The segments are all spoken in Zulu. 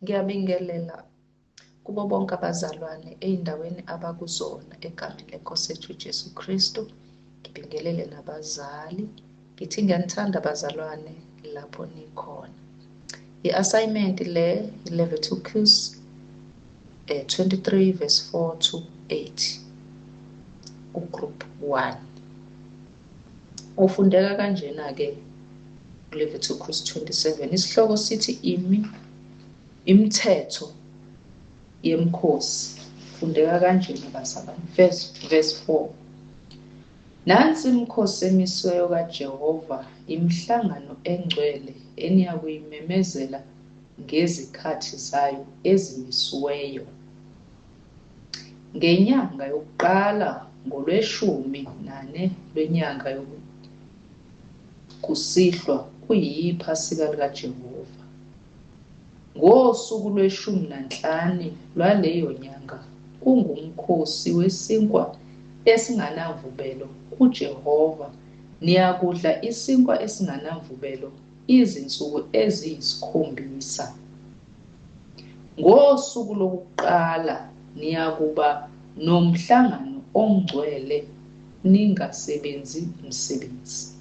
Ngiyabingelela kubo bonke abazalwane ey'ndaweni abakuzona egameni lenkosi yethu uJesu Kristu. Ngibingelele nabazali. Ngithi ngiyanithanda bazalwane lapho nikhona. I-assignment le, Leviticus 23 verse 4 to 8 ugroup 1. Ufundeka kanjena-ke Leviticus 27. Isihloko sithi imithetho yemikhosi. Fundeka kanjena bazalwane. Verse 4. Nansi imikhosi emisiweyo kaJehova, imihlangano engcwele eniyakuyimemezela ngezikhathi zayo ezimisiweyo. Ngenyanga yokuqala ngolweshumi nane lwenyanga kusihlwa kuyiphasika likaJehova. Ngosuku lweshumi nanhlanu lwaleyo nyanga kungumkhosi wesinkwa esinganamvubelo kuJehova, niyakudla isinkwa esinganamvubelo izinsuku eziyisikhombisa. Ngosuku lokuqala niyakuba nomhlangano ongcwele, ningasebenzi msebenzi.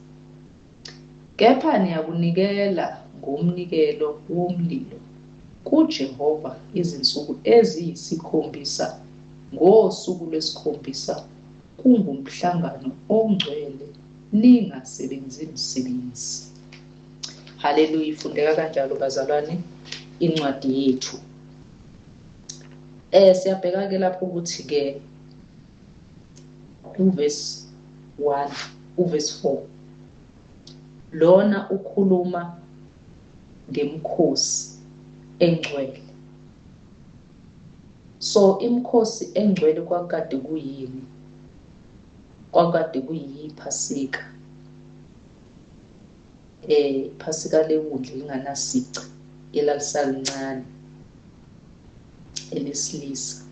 Kepha niyakunikela ngomnikelo womlilo kuJehova izinsuku eziyisikhombisa. Ngosuku lwesikhombisa kungumhlangano ongcwele, ningasebenzi msebenzi. Haleluya, ifundeka kanjalo bazalwane incwadi yethu. Siyabheka ke lapho ukuthi ke uverse 1, uverse 4 lona ukhuluma ngemikhosi engcwele. So imikhosi engcwele kwakade kuyini? Kwakade kuyiphasika. Iphasika lewundlu linganasici, elalisalincane elesilisa.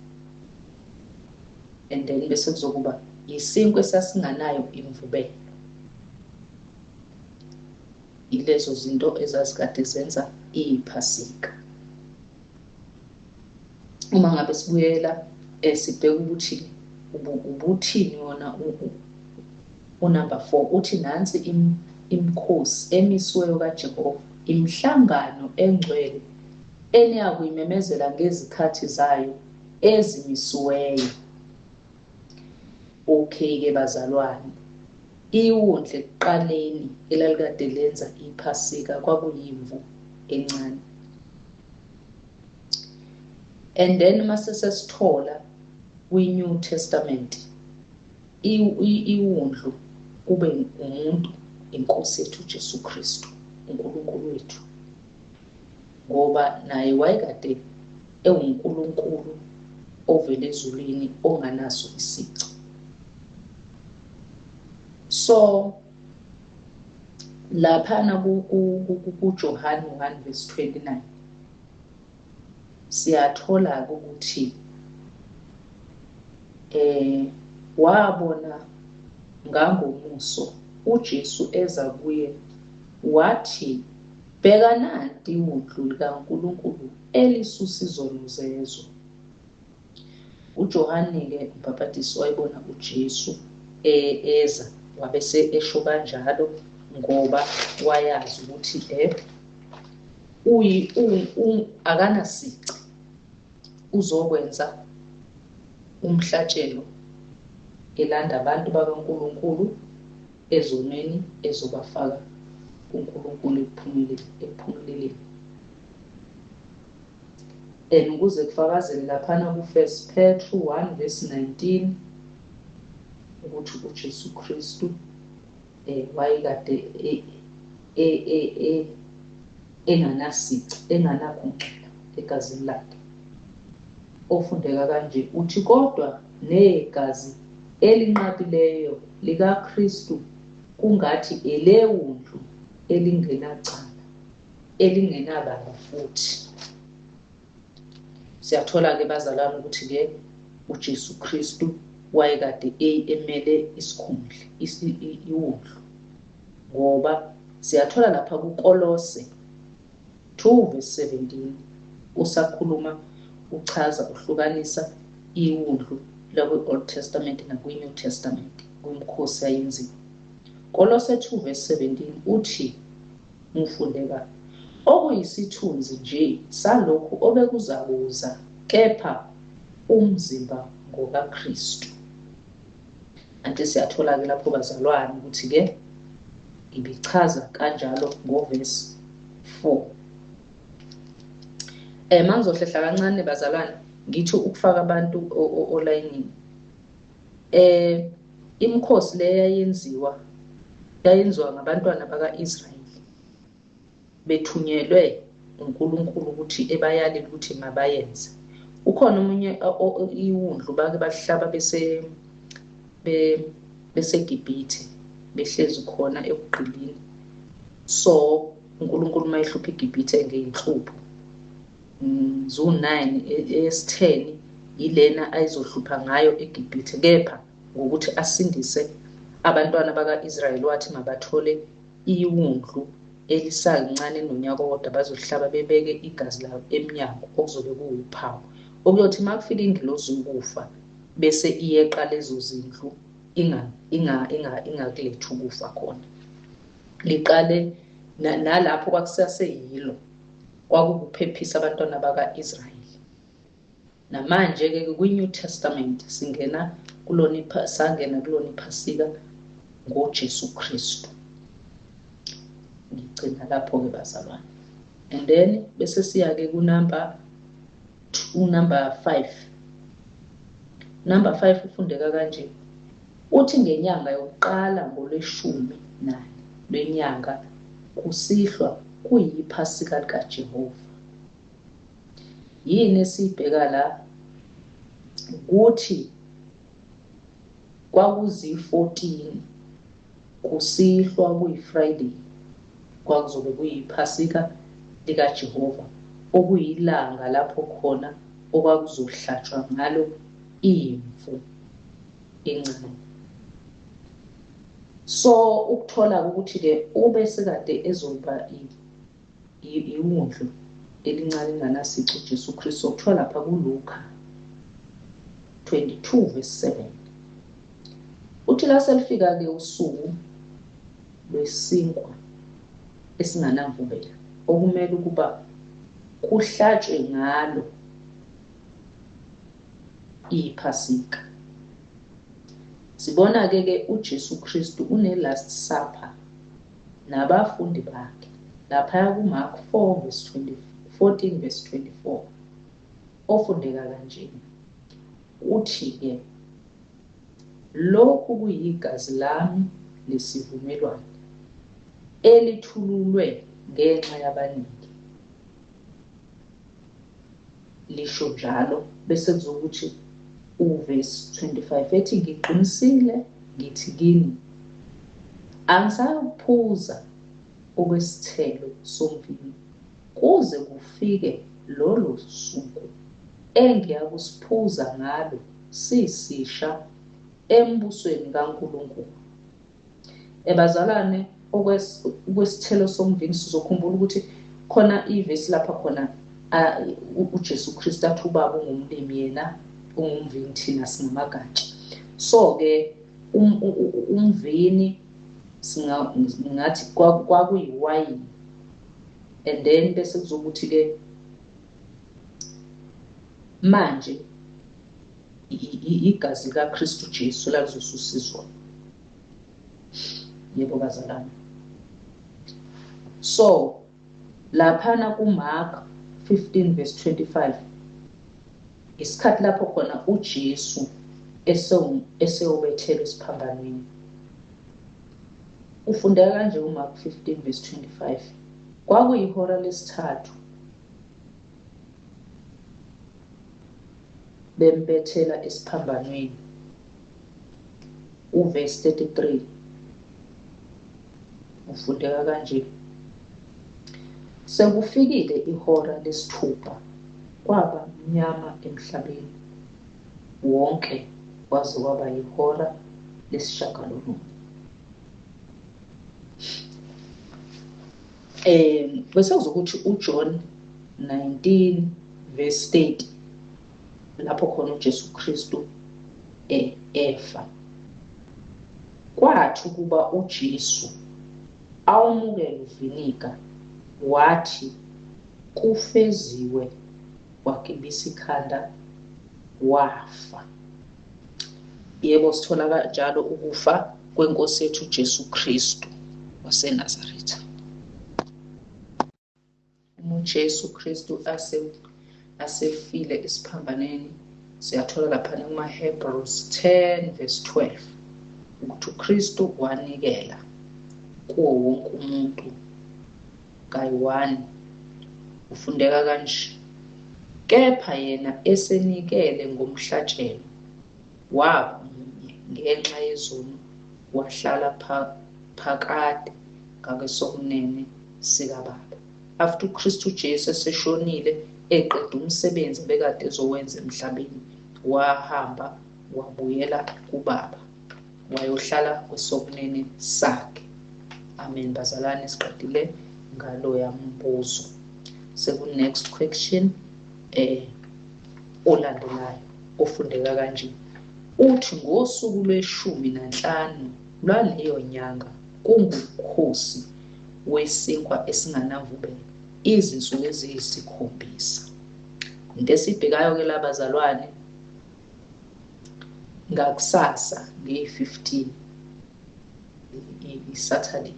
And then bese kuzokuba isinkwa esasinganayo imvubelo. Ilezo zinto ezazikade zenza iphasika. Uma ngabe sibuyela sibheka ukuthi ubuthini wona unumber 4, uthi nansi imikhosi emisiweyo kaJehova, imihlangano engcwele eniyakuyimemezela ngezikhathi zayo ezimisiweyo. Okay ke bazalwane, iwundlu ekuqaleni elalikade lenza iphasika kwakuyimvu encane. And then mase sesithola kwi-New Testament iwundlu kube umuntu, inkosi yethu Jesu Kristu, uNkulunkulu wethu, ngoba naye wayekade ewuNkulunkulu ovela ezulwini onganaso isici. So laphana kuJohane 1 verse 29 siyathola ukuthi wabona ngangomuso uJesu eza kuye wathi, bheka nanti iwundlu likaNkulunkulu elisusa izono zezwe. uJohane-ke umbhabhadisi wayebona uJesu eza, wabe esho kanjalo ngoba wayazi ukuthi akanasici, uzokwenza umhlatshelo elanda abantu bakaNkulunkulu ezonweni, ezobafaka kuNkulunkulu ekuphumeleleni. And ukuze kufakazele laphana ku-1 Petru 1 verse 19 ukuthi uJesu Kristu wayekade enganasici, enganakungcola egazini lakhe. Ofundeka kanje uthi, kodwa negazi elinqabileyo likaKristu kungathi elewundlu elingenacala, elingenabala futhi. Siyathola ke bazalwane ukuthi ke uJesu Kristu wayekade emele isikhundla, iwundlu, ngoba siyathola lapha kuKolose 2 verse 17 Usakhuluma uchaza uhlukanisa iwundlu lakwi-Old Testament nakwi-New Testament kwimikhosi ayenziwa. Kolose 2 verse 17 uthi ngifundeka okuyisithunzi nje salokhu obekuzakuza kepha umzimba ngokaKristu. Anti siyathola-ke lapho bazalwane ukuthi-ke ibichaza kanjalo ngovesi 4. Mangizohlehla kancane bazalwane ngithi ukufaka abantu olayinini. Imikhosi le yayenziwa ngabantwana baka-Israyeli bethunyelwe uNkulunkulu ukuthi ebayalile ukuthi mabayenze. Ukhona omunye iwundlu bake bahlaba beseGibhithe behlezi khona ekugqilini. So uNkulunkulu mayehlupha iGibhithe ngeyinhlupho zu-9 esi-10 yilena ayizohlupha ngayo eGibhithe, kepha ngokuthi asindise abantwana baka-Israyeli wathi mabathole iwundlu elisancane nonyaka owodwa bazohlaba bebeke igazi labo emnyango okuzobe kuwuphawu. Okuyothi makufika ingilozi yokufa bese iyeqa lezo zindlu ingakulethi ukufa khona. Liqale nalapho kwakusaseyilo kwakukuphephisa abantwana baka-Israyeli. Namanje-ke kwi-New Testament singena kulona sangena kulona iPhasika ngoJesu Kristu. Ngigcina lapho-ke bazalwane. And then bese siya-ke kunumber 2, number 5. Number 5 ufundeka kanje. Uthi ngenyanga yokuqala ngolweshumi nane lwenyanga kusihlwa kuyiPhasika likaJehova. Yini esibheka la? Ukuthi kwakuzi-14 kusihlwa kuyi-Friday kwakuzobe kuyiPhasika likaJehova, okuyilanga lapho khona okwakuzohlatshwa ngalo imvu encane. So ukuthola ukuthi-ke ube sekade ezoba iwundlu elincane linganasici uJesu Kristu, okuthiwa lapha kuLuka 22 verse 7. Uthi laselifika-ke usuku lwesinkwa esinganamvubelo okumele ukuba kuhlatshwe ngalo iPhasika. Sibona-ke ke uJesu Kristu une-Last Supper nabafundi bakhe laphaya kuMark 4 verse 20, 14 verse 24 ofundeka kanjena. Uthi-ke lokhu kuyigazi lami lesivumelwano elithululwe ngenxa yabaningi. Lisho njalo bese kuzokuthi uvesi 25 ethi ngiqinisile ngithi kini angisayophuza okwesithelo somvini kuze kufike lolo suku engiyakusiphuza ngalo sisisha embusweni kaNkulunkulu. Ebazalwane okwesithelo somvini sizokhumbula ukuthi khona ivesi lapha khona uJesu Kristu athi ubaba ungumlimi yena ungumvini thina singamagatsha. So ke umvini singathi kwakuyiwayini, and then bese kuzokuthi ke manje igazi likaKristu Jesu lalizosusa izono. Yebo bazalwane. So laphana kuMark 15 verse 25 isikhathi lapho khona uJesu esewubethelwe esiphambanweni. Ufundeka kanje uMark 15 verse 25. Kwakuyihora lesithathu bembethela esiphambanweni. Uverse 33 ufundeka kanje. Sekufikile ihora lesithupha kwaba mnyama emhlabeni wonke kwaze kwaba yihora lesishiyagalolunye. Bese kuzokuthi uJohn 19 verse 30, lapho khona uJesu Kristu efa. Kwathi ukuba uJesu awumukele uviniga, wathi kufeziwe, wagebisa ikhanda, wafa. Yebo, sithola kanjalo ukufa kwenkosi yethu uJesu Kristu waseNazaretha. Uma uJesu Kristu asefile esiphambaneni, siyathola laphana kuma-Hebrews 10 verse 12 ukuthi uKristu wanikela kuwo wonke umuntu kayi-1. Ufundeka kanje: kepha yena esenikele ngomhlatshelo waba munye ngenxa yezono, wahlala phakade ngakwesokunene sikaBaba. After uKristu Jesu eseshonile, eqeda umsebenzi bekade ezowenza emhlabeni, wahamba wabuyela kuBaba, wayohlala kwesokunene sakhe. Amen bazalwane, siqedile ngaloya mbuzo. Seku next question olandelayo ofundeka kanje. Uthi ngosuku lwe-15 lwaleyo nyanga kungumkhosi wesinkwa esinganamvubelo izinsuku eziyisikhombisa. Into esibhekayo ke labazalwane ngakusasa nge-15 iSaturday.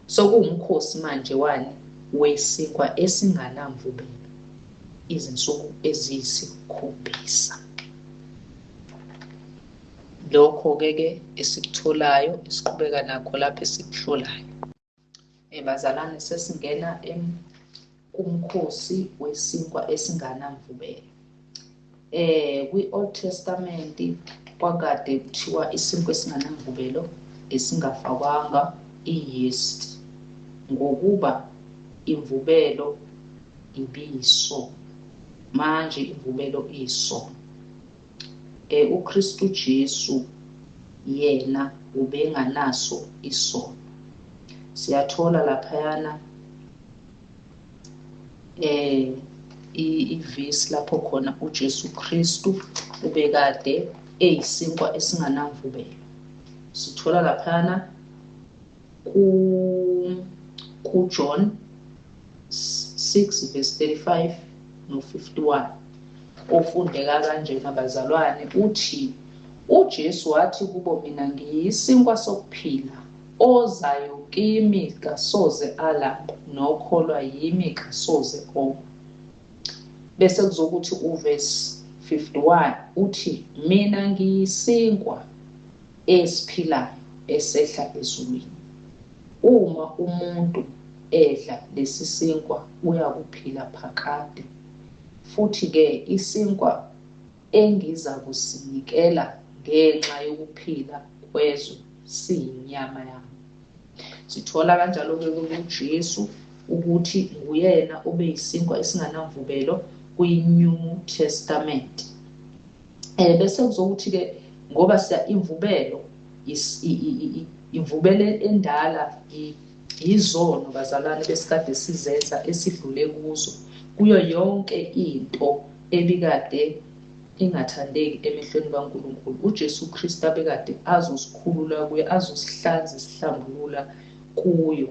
So kuwumkhosi manje wani wesinkwa esinganamvubelo izinsuku eziyisikhombisa. Lokho-ke ke esikutholayo, esiqhubeka nakho lapho esikuhlolayo. Bazalwane, sesingena kumkhosi wesinkwa esinganamvubelo. Kwi-Old Testament kwakade kuthiwa isinkwa esinganamvubelo esingafakwanga i-yeast, ngokuba imvubelo ibiyisono. Manje imvubelo iyisono. uKristu Jesu yena ubenganaso isono. Siyathola laphayana ivesi lapho khona uJesu Kristu ubekade eyisinkwa esinganamvubelo. Sithola laphayana ku John 6 verse 35 no 51 ofundeka kanjena bazalwane, uthi uJesu wathi kubo, mina ngiyisinkwa sokuphila, ozayo kimi kasoze alamba, nokholwa yimi kasoze oma. Bese kuzokuthi uverse 51 uthi, mina ngiyisinkwa esiphilayo esehla ezulwini, uma umuntu edla lesi sinkwa uyakuphila phakade. Futhi-ke isinkwa engiza kusinikela ngenxa yokuphila kwezwe siyinyama yami. Sithola kanjalo-ke kuJesu ukuthi nguyena obeyisinkwa esinganamvubelo kwi-New Testament. Bese kuzokuthi-ke ngoba siya imvubelo, imvubelo endala izono bazalwane besikade sizenza esidlule kuzo, kuyo yonke into ebikade ingathandeki emehlweni kaNkulunkulu, uJesu Kristu abekade azosikhulula kuye, azosihlanza esihlambulula kuyo.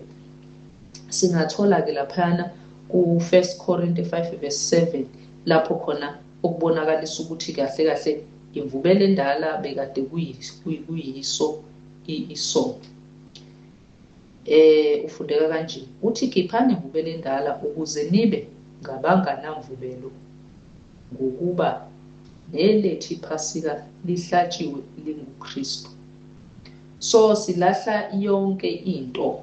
Singathola-ke laphayana ku-1 Korinte 5 verse 7 lapho khona okubonakalisa ukuthi kahle kahle imvubelo endala bekade kuyiso isono. Ufundeka kanje, uthi khiphani imvubelo endala ukuze nibe ngabanganamvubelo, ngokuba nelethu iPhasika lihlatshiwe linguKristu. So silahla yonke into,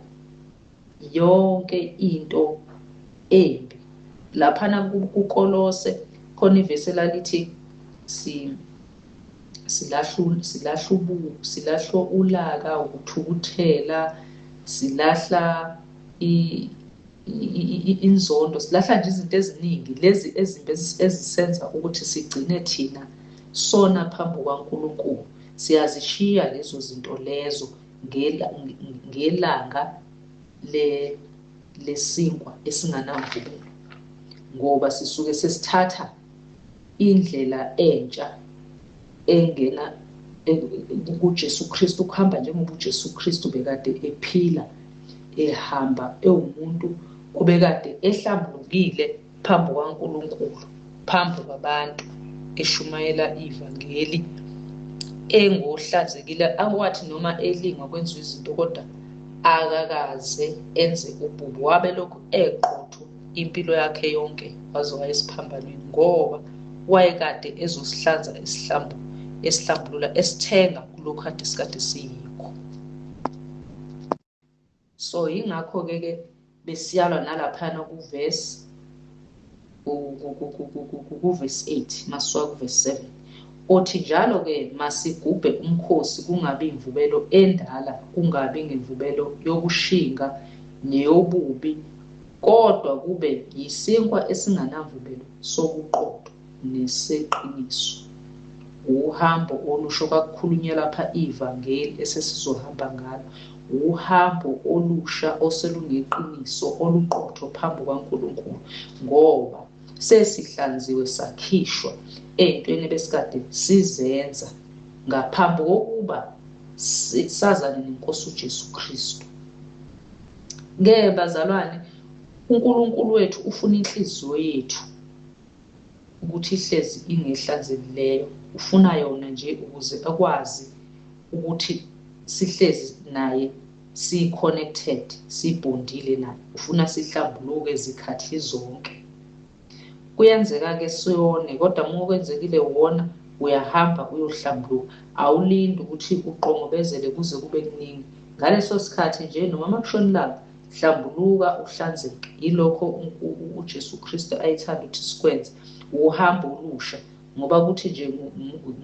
yonke into embi. Laphana kuKolose khona ivesi elalithi silahla ulaka, ukuthukuthela, silahla inzondo, silahla nje izinto eziningi lezi ezimbi ezisenza ukuthi sigcine thina sona phambi kukaNkulunkulu. Siyazishiya lezo zinto lezo ngelanga lesinkwa esinganamvubelo. Ngoba sisuke sesithatha indlela entsha engena kuJesu Kristu, ukuhamba njengoba uJesu Kristu bekade ephila, ehamba ewumuntu obekade ehlambulukile phambi kukaNkulunkulu, phambi kwabantu, eshumayela ivangeli, engohlanzekile, akwathi noma elingwa kwenziwa izinto kodwa akakaze enze ububi. Wabe lokhu eqotho impilo yakhe yonke waze waya esiphambanweni, ngoba wayekade ezosihlanza esihlambulula, esithenga kulokhu kade sikade siyikho. So yingakho-ke ke besiyalwa nalaphana kuvesi kuvesi 8 masuka kuvesi 7 othi njalo-ke masigubhe umkhosi, kungabi imvubelo endala, kungabi ngemvubelo yokushinga neyobubi, kodwa kube yisinkwa esinganamvubelo sobuqotho neseqiniso. Uhambo olusho, kwakukhulunywa lapha ivangeli esesizohamba ngalo, uhambo olusha oseluneqiniso oluqotho phambi kukaNkulunkulu, ngoba sesihlanziwe sakhishwa ey'ntweni ebesikade sizenza ngaphambi kokuba sazane nenkosi uJesu Kristu. Ke bazalwane, uNkulunkulu wethu ufuna inhliziyo yethu ukuthi ihlezi ingehlanzekileyo, ufuna yona nje ukuze akwazi ukuthi sihlezi naye si-connected, sibhondile naye, ufuna sihlambuluke zikhathi zonke. Kuyenzeka-ke siyone, kodwa uma kwenzekile wona uyahamba uyohlambuluka, awulindi ukuthi uqongobezele kuze kube kuningi. Ngaleso sikhathi nje noma makushona ilanga, hlambuluka uhlanzeke. Yilokho uJesu Kristu ayethanda ukuthi sikwenze, uhambo olusha, ngoba kuthi nje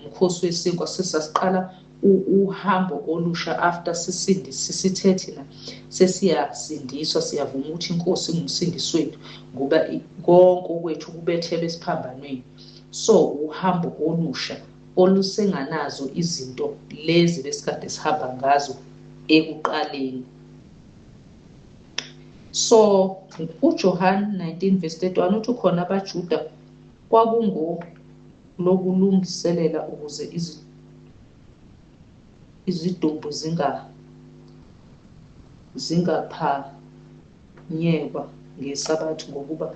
umkhosi wesinkwa sesasiqala uhambo olusha after sisindiswe, sisithe thina sesiyasindiswa, siyavuma ukuthi inkosi ingumsindisi wethu, ngoba konke okwethu kubethelwe esiphambanweni. So uhambo olusha olusenganazo izinto lezi besikade sihamba ngazo ekuqaleni. So uJohn 19 verse 31 uthi khona abaJuda kwakungo lokulungiselela ukuze izidumbu zingaphanyekwa ngeSabatha, ngokuba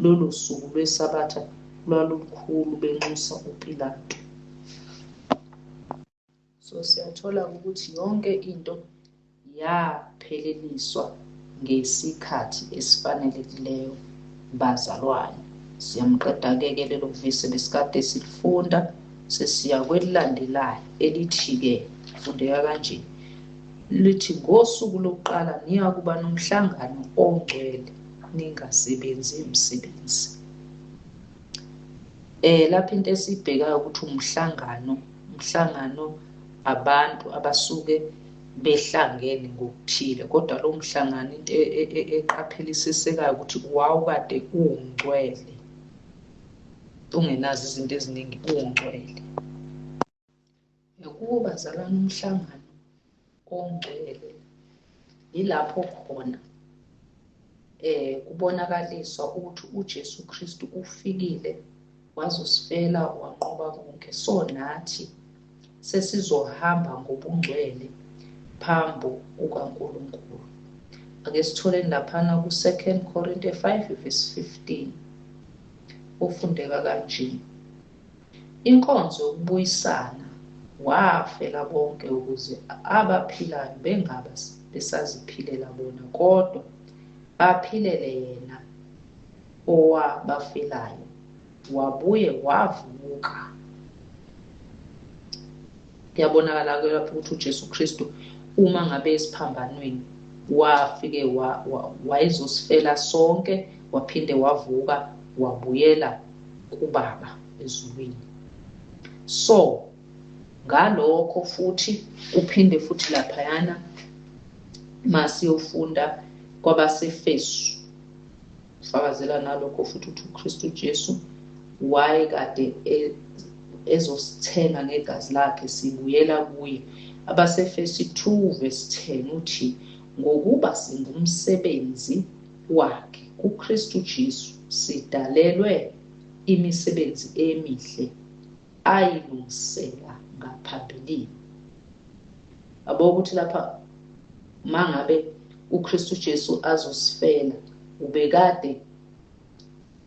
lolo suku lweSabatha lwalulukhulu, benxusa uPilato. So siyathola ukuthi yonke into yapheleliswa ngesikhathi esifanelekileyo bazalwane. Siyamqeda-ke ke lelo vesi besikade silifunda, sesiya kwelilandelayo elithi-ke fundeka kanje, lithi ngosuku lokuqala niyakuba nomhlangano ongcwele, ningasebenzi umsebenzi. Lapha into esibhekayo ukuthi umhlangano abantu abasuke behlangene ngokuthile, kodwa lo mhlangano into eqaphelisisekayo ukuthi wawukade ungcwele, ungenazo izinto eziningi, ungcwele. Ukuba bazalwane, umhlangano ongcwele yilapho khona kubonakaliswa ukuthi uJesu Kristu ufikile wazosifela, wanqoba konke. So nathi sesizohamba ngobungcwele phambi kukaNkulunkulu. Ake sitholeni laphana ku-2 Korinte 5 verse 15 ofundeka kanje: inkonzo yokubuyisana wafela bonke ukuze abaphilayo bengabe besaziphilela bona, kodwa baphilele yena owabafelayo wabuye wavuka. Kuyabonakala ke lapho ukuthi uJesu Kristu uma ngabe esiphambanweni wafike wayezosifela sonke, waphinde wavuka wabuyela kuBaba ezulwini. So ngalokho futhi uphinde futhi laphayana masiyofunda kwabaseFesu, fakazela nalokho futhi ukuthi uKristu Jesu wayekade ezosithenga ngegazi lakhe, sibuyela kuye. AbaseFesu 2 verse 10 uthi ngokuba singumsebenzi wakhe kuKristu Jesu, sidalelwe imisebenzi emihle ayilungisela ngaphambilini. Yabo ukuthi lapha mangabe uKristu Jesu azosifela, ubekade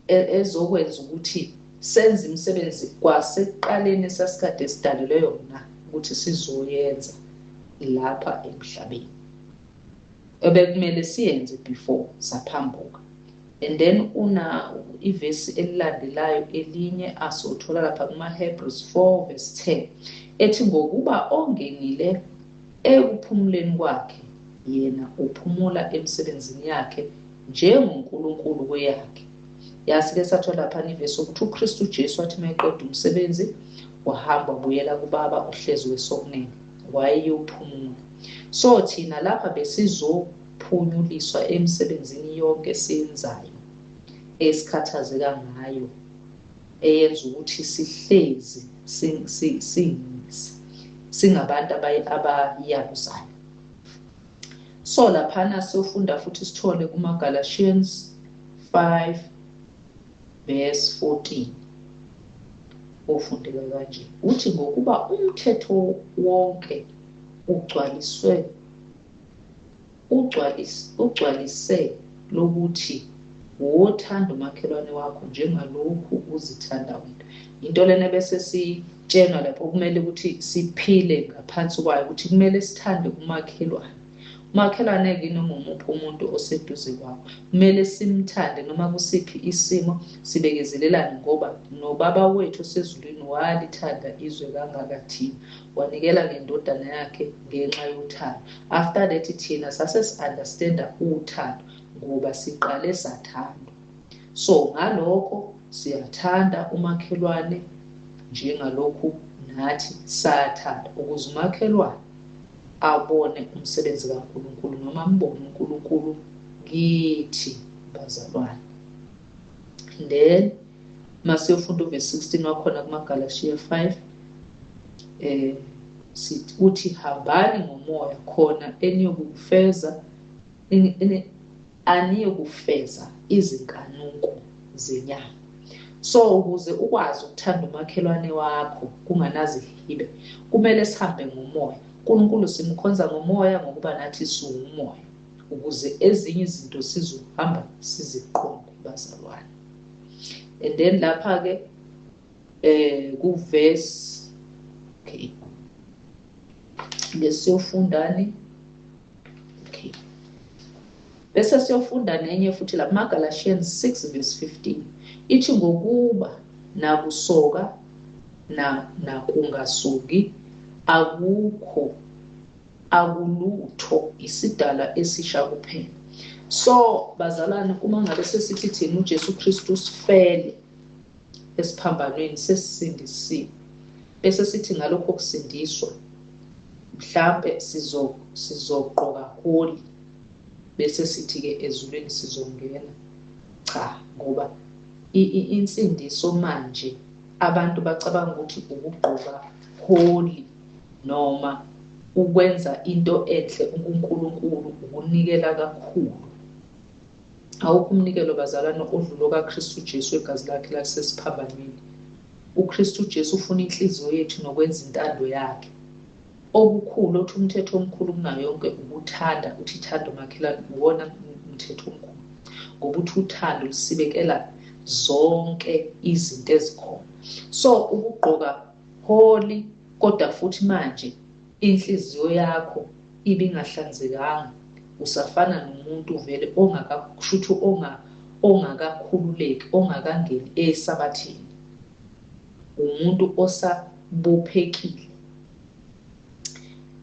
ezokwenza ukuthi senze imisebenzi kwasekuqaleni sasikade sidalelwe yona ukuthi sizoyenza lapha emhlabeni, ebekumele siyenze before saphambuka. And then una ivesi elilandelayo elinye asothola lapha kuma-Hebrews 4 verse 10 ethi, ngokuba ongenile ekuphumuleni kwakhe yena uphumula emsebenzini yakhe njengoNkulunkulu kweyakhe. Yasike sathola lapha ivesi ukuthi uKristu Jesu wathi mayeqeda umsebenzi wahamba wabuyela kuBaba uhlezi wesokunene, wayeyophumula. So thina lapha besizophunyuliswa emsebenzini yonke esiyenzayo, esikhathazeka ngayo, eyenza ukuthi sihlezi singabantu abayaluzayo. So laphana siyofunda futhi sithole kuma-Galatians 5 verse 14 ofundeka kanje, uthi ngokuba umthetho wonke ugcwalise lokuthi wothanda umakhelwane wakho njengalokhu uzithanda wena. Into lena bese sitshenwa lapho kumele ukuthi siphile ngaphansi kwayo, ukuthi kumele sithande umakhelwane. Umakhelwane-ke noma umuphi umuntu oseduze kwakho, kumele simthande noma kusiphi isimo, sibekezelelane, ngoba noBaba wethu osezulwini walithanda izwe kangaka thina, wanikela ngendodana yakhe ngenxa yothando. After that thina sase si-understanda uthando ngoba siqale sathandwa. So ngalokho siyathanda umakhelwane njengalokhu nathi sathanda, ukuze umakhelwane abone umsebenzi kaNkulunkulu noma ambone uNkulunkulu kithi bazalwane. Then masiyofunda uverse 16 wakhona kumaGalashiya 5, sithi uthi hambani ngomoya khona eniyokufeza aniyokufeza izinkanuko zenyama. So ukuze ukwazi ukuthanda umakhelwane wakho kunganazihibe, kumele sihambe ngomoya. uNkulunkulu simkhonza ngomoya ngokuba nathi siwumoya, ukuze ezinye izinto sizohamba siziqonde bazalwane. And then lapha ke ku verse, okay, lesiyofundani, okay, bese siyofunda nenye futhi la kumaGalatians 6 verse 15 ithi ngokuba nakusoka nakungasuki akukho akulutho, isidala esisha kuphela. So bazalwane, uma ngabe sesithi thina uJesu Kristu sifele esiphambanweni, sesisindisiwe, bese sithi ngalokho kusindiswa mhlambe sizoqoka holy, bese sithi ke ezulwini sizongena. Cha, ngoba insindiso manje abantu bacabanga ukuthi ukugqoka holy noma ukwenza into enhle uNkulunkulu ukunikela kakhulu. Awukho umnikelo bazalwane odlula kaKristu Jesu egazi lakhe lasesiphambanweni. uKristu Jesu ufuna inhliziyo yethu nokwenza intando yakhe. Okukhulu othi umthetho omkhulu kunayo yonke ukuthanda, uthi thanda umakhelwane, uwona umthetho omkhulu, ngoba uthi uthando lusibekela zonke izinto ezikhona. So ukugqoka holy kodwa futhi manje inhliziyo yakho ibingahlanzekanga, usafana nomuntu vele ongakakushuthi ongakakhululeki, ongakangeni esabathini, umuntu osabophekile.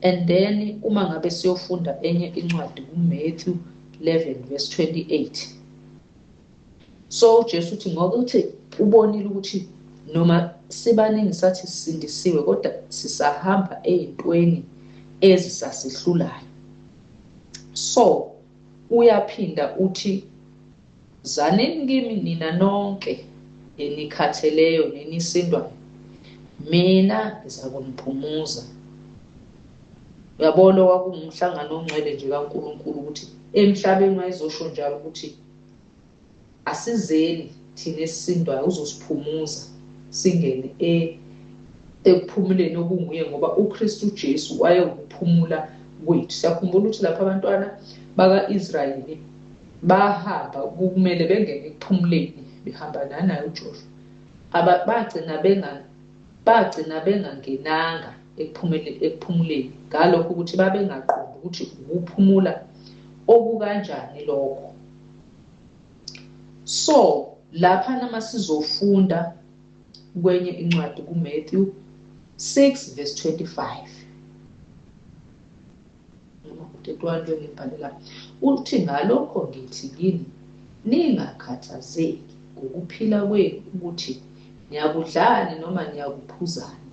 And then uma ngabe siyofunda enye incwadi kuMatthew 11 verse 28, so uJesu uthi ngokuthi ubonile ukuthi noma sibaningi sathi sisindisiwe kodwa sisahamba ey'ntweni ezisasihlulayo. So uyaphinda uthi zanini kimi nina nonke enikhatheleyo nenisindwayo, mina ngizakuniphumuza. Uyabona kwakungumhlangano ongcwele nje kaNkulunkulu ukuthi emhlabeni wayezosho njalo ukuthi Asizeni thina esisindwayo, uzosiphumuza singene ekuphumuleni okunguye, ngoba uKristu Jesu wayewukuphumula kwethu. Siyakhumbula ukuthi lapho abantwana baka-Israyeli bahamba kumele bengene ekuphumuleni, behamba nanaye uJoshua, bagcina bengangenanga ekuphumuleni, ngalokho ukuthi babengaqondi ukuthi ukuphumula okukanjani lokho. So lapha nama sizofunda kwenye incwadi kuMatthew 6 verse 25 noma u-31 ngibhale la, uthi ngalokho ngithi kini, ningakhathazeki ngokuphila kwenu ukuthi niyakudlani noma niyakuphuzani,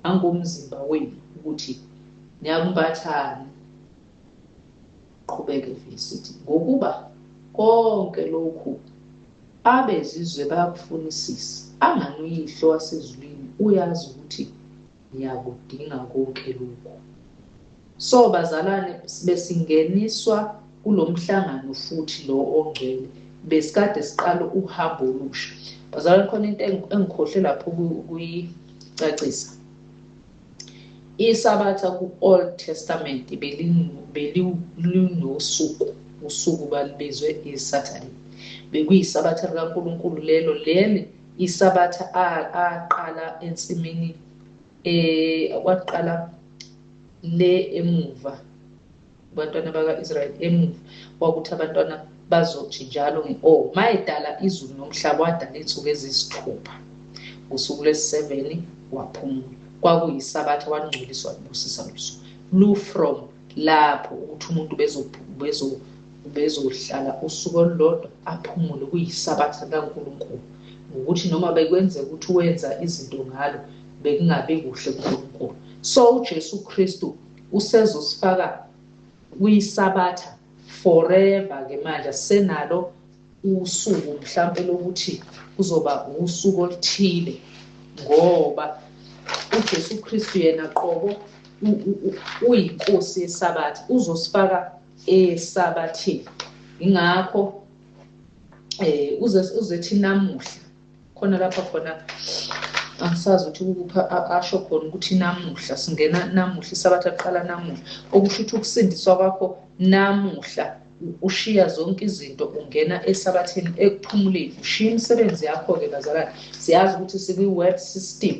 angomzimba wenu ukuthi niyakumbathani. Qhubeke vesithi, ngokuba konke lokhu abezizwe bayakufunisisa, angani uyihlo wasezulwini uyazi ukuthi niyakudinga konke lokhu. So bazalwane, besingeniswa kulomhlangano futhi lo ongcwele, besikade siqala uhambo olusha. Bazalwane, khona into engikhohle lapho ukuyicacisa. ISabatha ku-Old Testament belinosuku, usuku balibizwe iSaturday. Bekuyisabatha likaNkulunkulu lelo, leli iSabatha aqala ensimini, kwaqala le emuva abantwana baka-Israyeli emuva, kwakuthi abantwana bazothi njalo mayedala izulu nomhlaba wadala insuku eziyisithupha, usuku lwesi-7 waphumula. Kwakuyisabatha, wangcweliswa libusisa losuku lu from lapho ukuthi umuntu bezohlala usuku olulodwa aphumule, kuyisabatha kaNkulunkulu. Ngokuthi noma bekwenzeka ukuthi wenza izinto ngalo bekungabi kuhle kuNkulunkulu. So uJesu Kristu usezosifaka kuyisabatha forever ke manje, senalo usuku mhlambe lokuthi kuzoba usuku oluthile, ngoba uJesu Kristu yena qobo uyinkosi yesabatha, uzosifaka esabatheni. Ingakho uzethi namuhla khona lapha khona, angisazi ukuthi ukupha asho khona ukuthi namuhla singena namuhla, isabatha liqala namuhla, okusho ukuthi ukusindiswa kwakho namuhla, ushiya zonke izinto ungena esabatheni ekuphumuleni, ushiya imisebenzi yakho-ke bazalwane. Siyazi ukuthi sikwi-world system,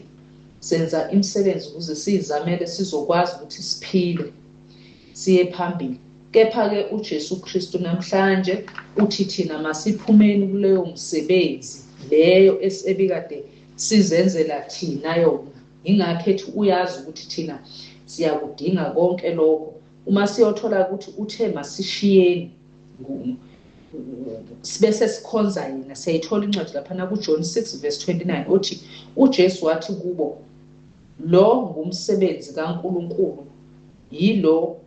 senza imisebenzi ukuze siyizamele sizokwazi ukuthi siphile siye phambili. Kepha-ke uJesu Kristu namhlanje uthi thina masiphumeni kuleyo msebenzi leyo ebikade sizenzela thina yona. Ingakho ethi uyazi ukuthi thina siyakudinga konke lokho. Uma siyothola ukuthi uthe masishiyeni sibese sikhonza yena, siyayithola incwadi laphana kuJohn 6 verse 29 othi uJesu wathi kubo, lo ngumsebenzi kaNkulunkulu, yilo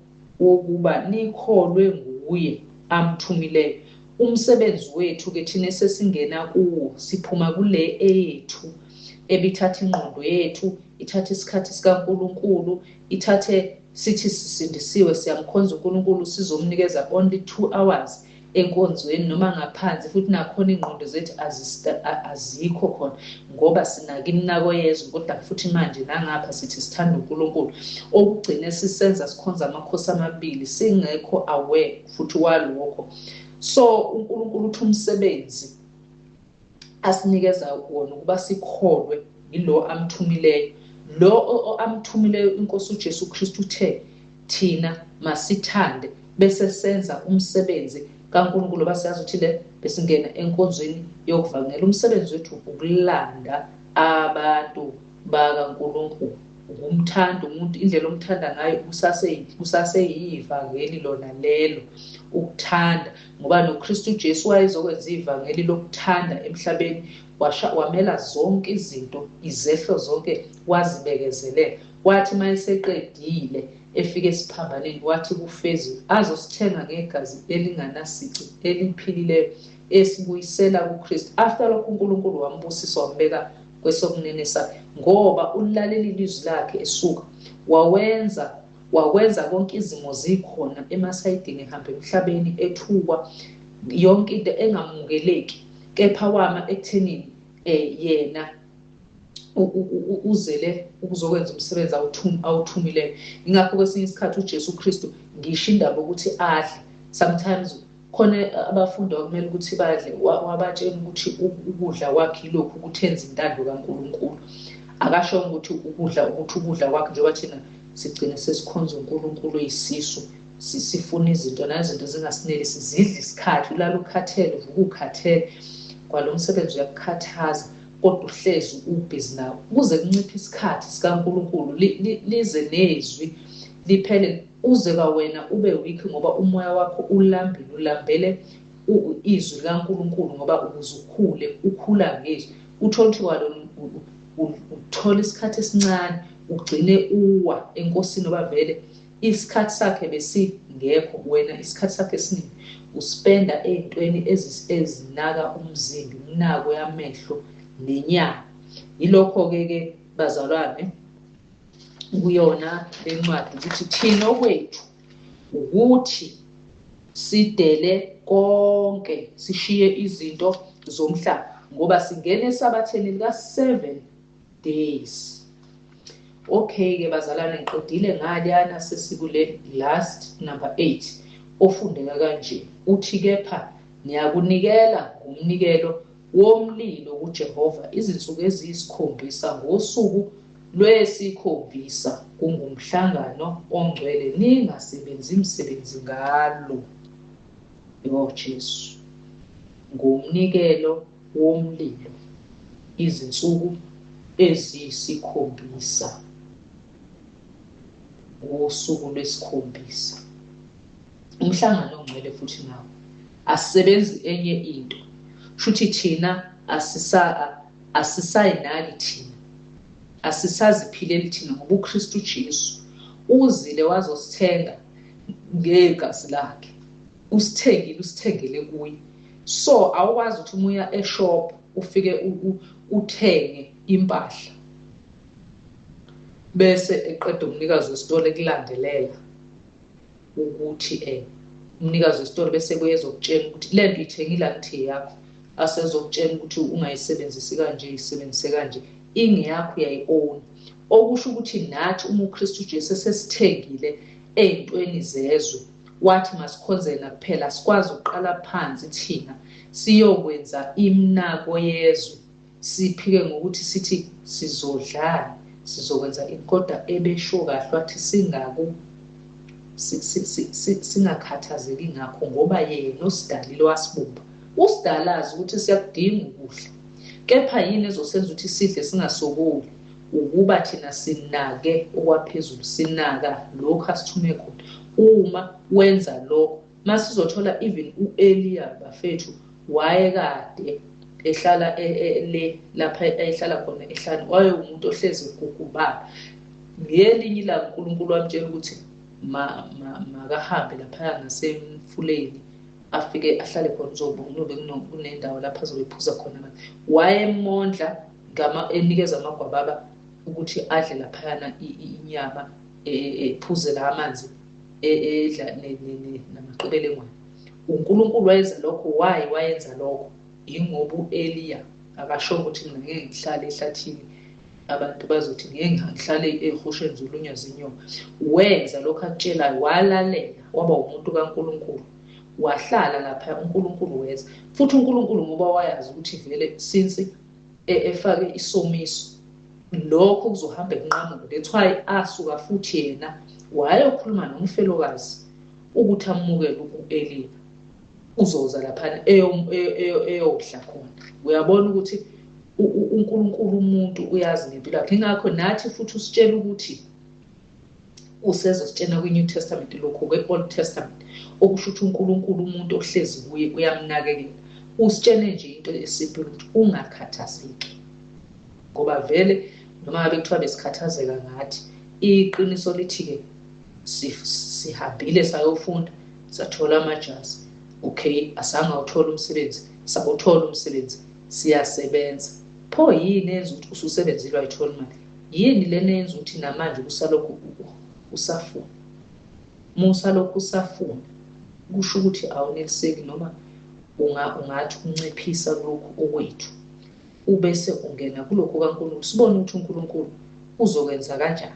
wokuba nikholwe nguye amthumileyo. Umsebenzi wethu ke thina sesingena kuwo, siphuma kule eyethu ebithatha ingqondo yethu, ithatha isikhathi sikaNkulunkulu, ithathe sithi sisindisiwe siyamkhonza uNkulunkulu, sizomnikeza only 2 hours enkonzweni noma ngaphansi, futhi nakhona ingqondo zethu azikho khona ngoba sinaka iminako yezwe, kodwa futhi manje nangapha sithi sithanda uNkulunkulu. Okugcine sisenza sikhonza amakhosi amabili singekho aware futhi walokho. So uNkulunkulu uthi umsebenzi asinikeza wona ukuba sikholwe yilo amthumileyo. Lo amthumileyo inkosi uJesu Kristu uthe thina masithande bese senza umsebenzi kaNkulunkulu. Basiyazi ukuthi le besingena enkonzweni yokuvangela, umsebenzi wethu ukulanda abantu bakaNkulunkulu, ukumthanda umuntu indlela omthanda ngayo kusaseyivangeli lona lelo, ukuthanda, ngoba noKristu Jesu wayezokwenza ivangeli lokuthanda emhlabeni, wamela zonke izinto, izehlo zonke wazibekezelela. Wathi mayeseqedile efike esiphambanweni wathi kufeziwe, azosithenga ngegazi elinganasici eliphilileyo esibuyisela kuKristu. After lokho uNkulunkulu wambusisa wambeka kwesokunene sakhe, ngoba ulalela ilizwi lakhe esuka wakwenza konke, izimo zikhona emasayidini, ehamba emhlabeni ethukwa, yonke into engamukeleki, kepha wama ekuthenini yena uzele ukuzokwenza umsebenzi awuthumileyo. Ingakho kwesinye isikhathi uJesu Kristu ngisho indaba ukuthi adle, sometimes khona abafundi akumele ukuthi badle, wabatshela ukuthi ukudla kwakhe yilokhu ukuthi enze intando kaNkulunkulu. Akasho ukuthi ukudla kwakhe, njengoba thina sigcine sesikhonza uNkulunkulu oyisisu, sifuna izinto nazinto zingasinelisi, zidla isikhathi, ulala ukhathele, uvuka ukhathele, kwalo msebenzi uyakukhathaza, kodwa uhlezi ubhizi nawo kuze kunciphe isikhathi sikaNkulunkulu, lize nezwi liphele, uze kwawena ube weak ngoba umoya wakho ulambile, ulambele izwi likaNkulunkulu, ngoba ukuze ukhule ukhula ngezwi. Uthole ukuthi kwalona uthola isikhathi esincane ugcine uwa enkosini, ngoba vele isikhathi sakhe besingekho, wena isikhathi sakhe esiningi uspenda ey'ntweni ezinaka umzimba, umnako yamehlo nenyama. Yilokho-ke ke bazalwane kuyona lencwadi ukuthi thina okwethu ukuthi sidele konke, sishiye izinto zomhlaba, ngoba singene esabatheni lika 7 days. Okay ke bazalwane, ngiqedile ngaliyana, sesikule last number 8 ofundeka kanje, uthi kepha niyakunikela ngomnikelo womlilo kuJehova izinsuku eziyisikhombisa, ngosuku lwesikhombisa kungumhlangano ongcwele, ningasebenzi imisebenzi ngalo. Yo Jesu, ngomnikelo womlilo izinsuku eziyisikhombisa, ngosuku lwesikhombisa umhlangano ongcwele. Futhi nawo asisebenzi enye into, shuthi thina asisayinaki, thina asisaziphileli thina, ngoba uKristu Jesu uzile wazosithenga ngegazi lakhe, usithengile, usithengele kuye. So awukwazi ukuthi uma uya eshop ufike uthenge impahla bese eqeda umnikazi wesitolo ekulandelela ukuthi umnikazi wesitolo bese kuye ezokutshela ukuthi le nto uyithengile angithi yakho, asezokutshela ukuthi ungayisebenzisi kanje, isebenzise kanje, ingeyakho, uyayi-own. Okusho ukuthi nathi uma uKristu Jesu esesithengile ey'ntweni zezwe, wathi masikhonze yena kuphela, sikwazi ukuqala phansi thina siyokwenza imnako yezwe, siphike ngokuthi sithi sizodlala, sizokwenza ini, kodwa ebesho kahle wathi singakhathazeki ngakho, ngoba yena osidalile wasibumba, usidalazi ukuthi siyakudinga ukudla, kepha yini ezosenza ukuthi sidle singasokoli? Ukuba thina sinake okwaphezulu, sinaka lokhu asithume khona. Uma wenza lokho, masizothola even u-Eliya bafethu wayekade ehlala le lapha ehlala khona ehlane, wayewumuntu ohlezi egugubala. Ngelinye ilanga uNkulunkulu wamtshela ukuthi makahambe laphaya ngasemfuleni, afike ahlale khona, uzobe kunendawo lapha azobe ephuza khona amanzi. Wayemondla enikeza amagwababa ukuthi adle laphayana inyama, ephuze la amanzi, edla namaqebelengwane. uNkulunkulu wayenza lokho. Why wayenza lokho? Yingoba u-Eliya akasho ukuthi mina ngeke ngihlale ehlathini, abantu bazothi ngeke ngihlale ezihosheni zolunywa zinyoka. Wenza lokho akutshelayo, walalela, waba umuntu kaNkulunkulu, wahlala lapha, uNkulunkulu wenza. Futhi uNkulunkulu ngoba wayazi ukuthi vele since efake isomiso lokho kuzohamba kunqamuke, that's why asuka futhi yena wayokhuluma nomfelokazi ukuthi amukele u-Eliya, uzoza laphana eyodla khona. Uyabona ukuthi uNkulunkulu umuntu uyazi ngempilo yakhe. Ingakho nathi futhi usitshela ukuthi usezositshena kwi-New Testament lokhu kwe-Old Testament, okusho ukuthi uNkulunkulu umuntu ohlezi kuye uyamnakekela. Usitshene nje into esimple ukuthi ungakhathazeki, ngoba vele noma ngabe kuthiwa besikhathazeka ngathi, iqiniso lithi-ke sihambile sayofunda, sathola amajazi, okay, asange awuthola umsebenzi, sawuthola umsebenzi, siyasebenza. Pho yini eyenza ukuthi ususebenzile wayithola imali? Yini lena eyenza ukuthi namanje kusalokhu usafuna? Uma usalokhu usafuna, kusho ukuthi awuneliseki noma Ungathi unciphisa lokhu okwethu, ubese ungena kulokhu kaNkulunkulu, sibone ukuthi uNkulunkulu uzokwenza kanjani,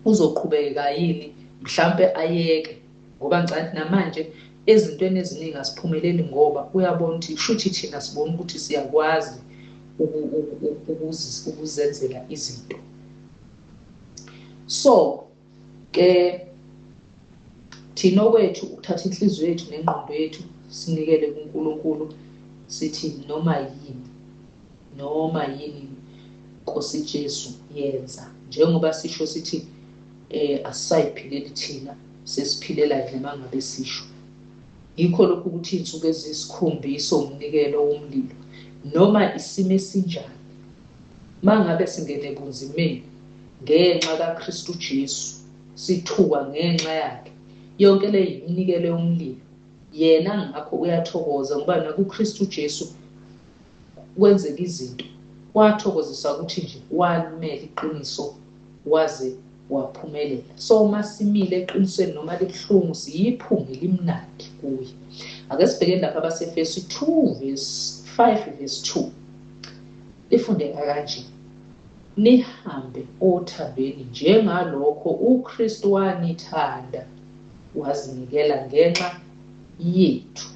uzoqhubeka yini, mhlampe ayeke, ngoba ngicabanga namanje ezintweni eziningi asiphumeleli ngoba uyabona ukuthi shuthi thina sibona ukuthi siyakwazi ukuzenzela izinto. So ke thina okwethu ukuthatha inhliziyo yethu nengqondo yethu sinikele kuNkulunkulu, sithi noma yini, noma yini Nkosi Jesu yenza, njengoba sisho sithi asisayiphileli thina, sesiphilela yena mangabe sisho. Yikho lokhu ukuthi iy'nsuku eziyisikhombisa umnikelo womlilo, noma isimo esinjani, mangabe singene ebunzimeni ngenxa kaKristu Jesu, sithukwa ngenxa yakhe, yonke le iminikelo yomlilo. Yena ngakho uyathokoza ngoba nakuKristu Jesu kwenzeka izinto, wathokozisa ukuthi nje walimela iqiniso waze waphumelela. So uma simile eqinisweni noma libuhlungu, siyiphunga elimnandi kuye. Ake sibhekeni lapha abaseEfesu 2 verse 5 verse 2, lifundeka kanje: nihambe othandweni njengalokho uKristu wanithanda wazinikela ngenxa yethu,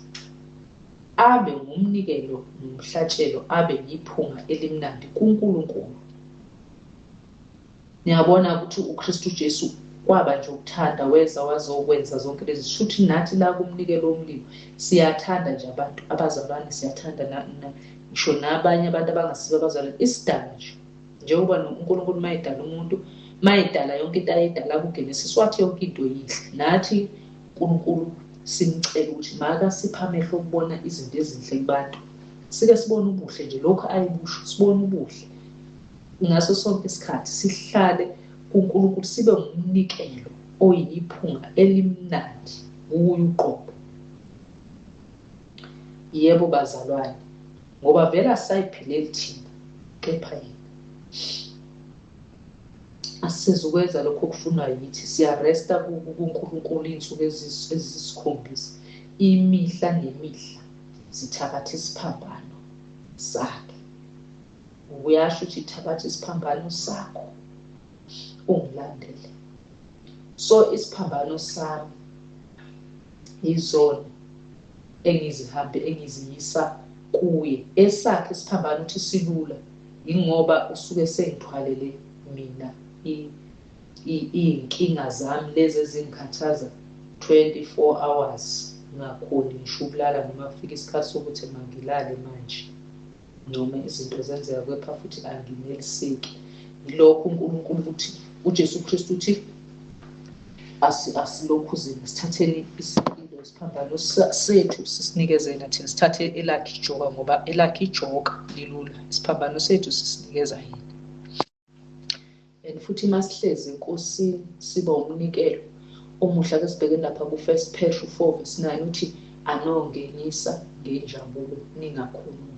abe ngumnikelo nomhlatshelo, abe yiphunga elimnandi kuNkulunkulu. Niyabona ukuthi uKristu Jesu kwaba nje ukuthanda, weza wazokwenza zonke lezi. Shuthi nathi la kumnikelo womlilo siyathanda nje abantu abazalwane, siyathanda ngisho nabanye abantu abangasibo abazalwane, isidala nje. Njengoba uNkulunkulu mayedala umuntu, mayedala yonke into ayedala kuGenesis, wathi yonke into yinhle. Nathi uNkulunkulu simcela ukuthi makasiphe amehlo okubona izinto ezinhle kubantu, sike sibone ubuhle nje, lokhu ayibusho, sibone ubuhle ngaso sonke isikhathi, sihlale kuNkulunkulu, sibe ngumnikelo oyiphunga elimnandi kuye uqobo. Yebo bazalwane, ngoba vele asayiphileli thina, kepha yena. Asizukwenza lokho okufunwa yithi, siyaresta kuNkulunkulu iy'nsuku eziyisikhombisa, imihla nemihla sithabatha isiphambano sakhe. Uyasho ukuthi thabatha isiphambano sakho ungilandele. So isiphambano sami yizona engizihambe engiziyisa kuye. Esakhe isiphambano uthi silula, yingoba usuke sengithwalele mina iy'nkinga zami lezi ezingikhathaza 24 hours, ngingakhoni ngisho ukulala noma kufika isikhathi sokuthi mangilale manje, noma izinto zenzeka kepha futhi angineliseki. Yilokho uNkulunkulu ukuthi uJesu Kristu uthi asilokhuzeni, sithatheni isilo isiphambano sethu sisinikeze yena thina, sithathe elakhe ijoka, ngoba elakhe ijoka lilula, isiphambano sethu sisinikeza yena. And futhi masihlezi eNkosini siba umnikelo omuhle. Ake sibhekeni lapha ku-1 Petru 4 verse 9, uthi anongenisa ngenjabulo ningakhulumi.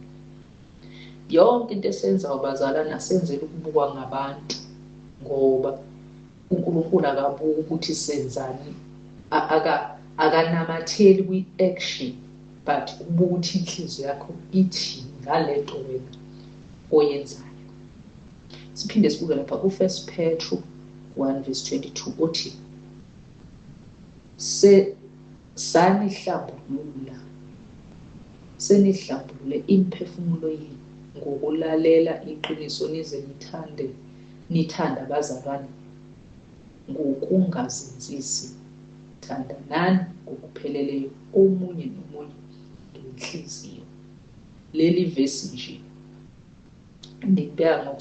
Yonke into esenzayo bazalwane asenzeli ukubukwa ngabantu, ngoba uNkulunkulu akabuki ukuthi senzani, akanamatheli kwi-action, but ubuka ukuthi inhliziyo yakho ithini ngalento wena oyenzayo. Siphinde sibuke lapha ku-1 Petru 1 verse 22, uthi sanihlambulula, senihlambulule imiphefumulo yenu ngokulalela iqiniso, nize nithande abazalwane ngokungazenzisi. Thandanani ngokupheleleyo omunye nomunye ngenhliziyo. Leli vesi nje ngikubeka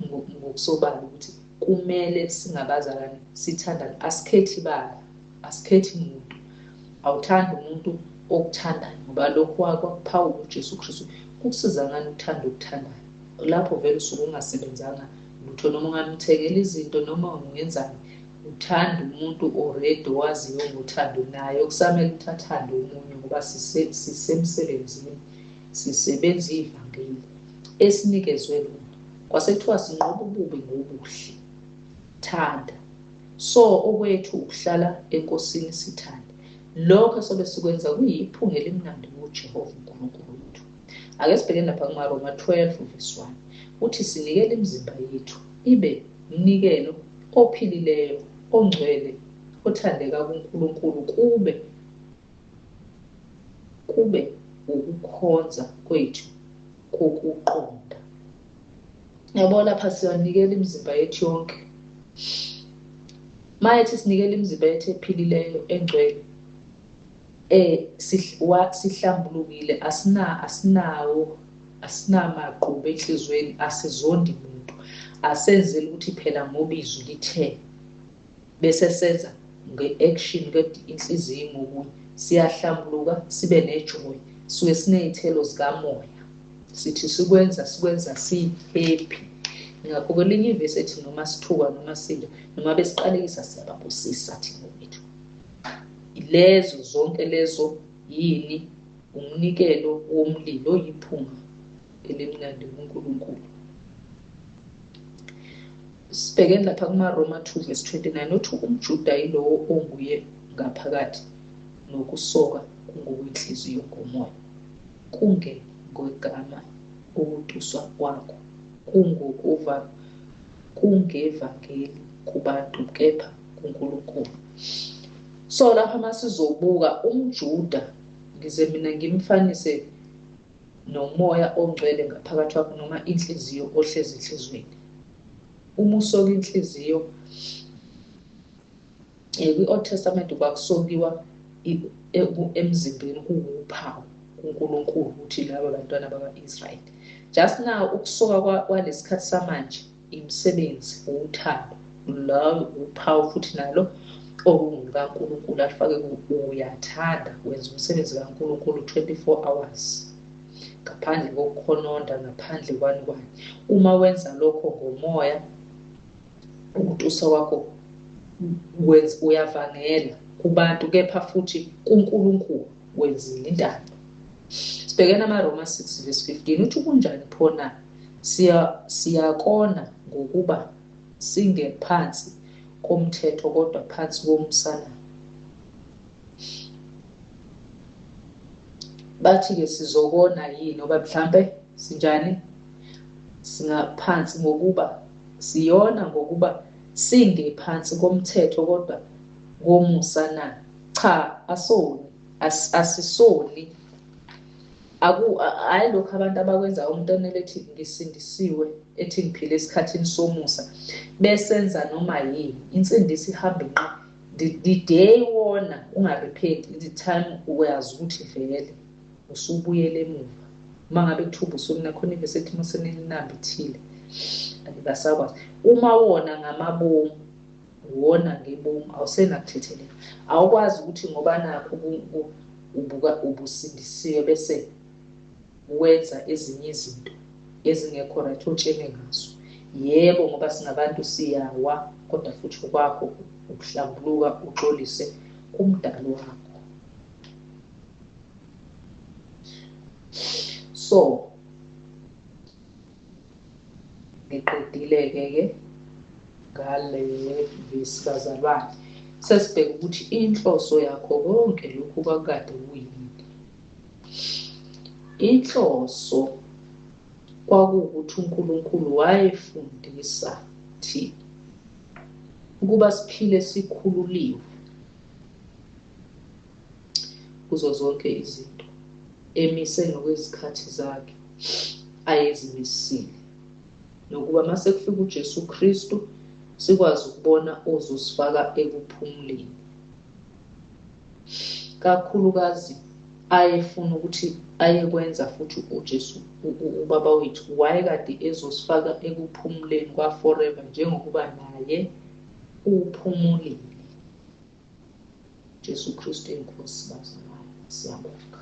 ngokusobala ukuthi kumele singabazalwane sithandane, asikhethi bala, asikhethi muntu. Awuthandi umuntu okuthandayo, ngoba lokhu kwakuphawula uJesu Kristu. Kukusiza ngani ukuthanda okuthandayo lapho vele usuke ungasebenzanga lutho, noma ungamthengela izinto noma ungenzani, uthanda umuntu already owaziyo ngothando naye, okusamele ukuthi athande omunye, ngoba sisemsebenzini, sisebenza ivangeli esinikezwe lona. Kwasekuthiwa sinqoba ububi ngobuhle, thanda. So okwethu ukuhlala eNkosini sithande. Lokho sobe sikwenza kuyiphunga elimnandi kuJehova uNkulunkulu wethu. Ake sibheke lapha kumaRoma 12 verse 1. Uthi sinikele imizimba yethu ibe umnikelo ophilileyo, ongcwele, othandeka kuNkulunkulu, kube ukukhonza kwethu kokuqonda. Yabo lapha siyanikela imizimba yethu yonke. Mayethi sinikela imizimba yethu ephilileyo, engcwele, sihlambulukile, asinamaqhubu enhliziyweni, asizondi muntu, asenzeli ukuthi phela ngoba izwi lithe bese senza nge-action kodwa inhliziyo ngokunye. Siyahlambuluka, sibe nejoy, suke siney'thelo zikamoya, sithi sikwenza si-happy. Ngakho kwelinye ivesi ethi noma sithuka noma sidla noma besiqalekisa siyababusisa thina bethu. Lezo zonke lezo yini? Umnikelo womlilo oyiphunga elimnandi kuNkulunkulu. Sibhekeni lapha kumaRoma 2 verse 29, uthi umJuda yilowo onguye ngaphakathi, nokusoka kungokwenhliziyo ngomoya, kunge ngegama ukutuswa kwakho, kungevangeli kubantu kepha kuNkulunkulu. So lapha masizobuka umJuda, ngize mina ngimfanise nomoya ongcwele ngaphakathi kwakho, noma inhliziyo ohlezi enhliziyweni. Uma usoka inhliziyo, kwi-Old Testament kwakusokiwa emzimbeni kuwuphawu kuNkulunkulu ukuthi laba bantwana bakwa-Israyeli. Just now ukusoka kwalesikhathi samanje imisebenzi uthando, lawo uphawu futhi nalo okungulukaNkulunkulu alifake uyathanda, wenza umsebenzi kaNkulunkulu 24 hours ngaphandle kokukhononda, ngaphandle kwani kwani. Uma wenza lokho ngomoya, ukutusa kwakho uyavangela kubantu kepha futhi kuNkulunkulu wenzile intando. Sibhekene amaRoma 6 verse 15, uthi kunjani phona siyakona ngokuba singephansi komthetho kodwa phansi komusa na? Bathi-ke sizokona yini ngoba mhlambe sinjani, singaphansi ngokuba siyona ngokuba singephansi komthetho kodwa komusa na? Cha, asoni, asisoni. Hayi lokhu abantu abakwenza, umuntu onele ethi ngisindisiwe, ethi ngiphile esikhathini somusa, besenza noma yini. Insindiso ihamba inqa. The day wona ungarephenti, the time uyazi ukuthi vele usubuyele emuva. Uma ngabe kuthiwa usunakhona ivesi ethi museninambithile, anibasakwazi. Uma wona ngamabomu, wona ngebomu, awusenakuthethelela. Awukwazi ukuthi ngoba nakho ubuka ubusindisiwe bese wenza ezinye izinto ezingekho right otshene ngazo. Yebo, ngoba singabantu siyawa, kodwa futhi okwakho ukuhlambuluka uxolise kumdali wakho. So ngiqedile-ke ke ngale vesi bazalwane. Sesibheka ukuthi inhloso yakho konke lokhu kwakade kuyini. Inhloso kwakuwukuthi uNkulunkulu wayefundisa thina ukuba siphile sikhululiwe kuzo zonke izinto emise ngokwezikhathi zakhe ayezimisile, nokuba mase kufika uJesu Kristu sikwazi ukubona ozosifaka ekuphumuleni. Kakhulukazi ayefuna ukuthi ayekwenza futhi uJesu ubaba wethu wayekade ezosifaka ekuphumuleni kwa forever, njengokuba naye uphumulile. Jesu Kristu inkosi bazalwane, siyabonga.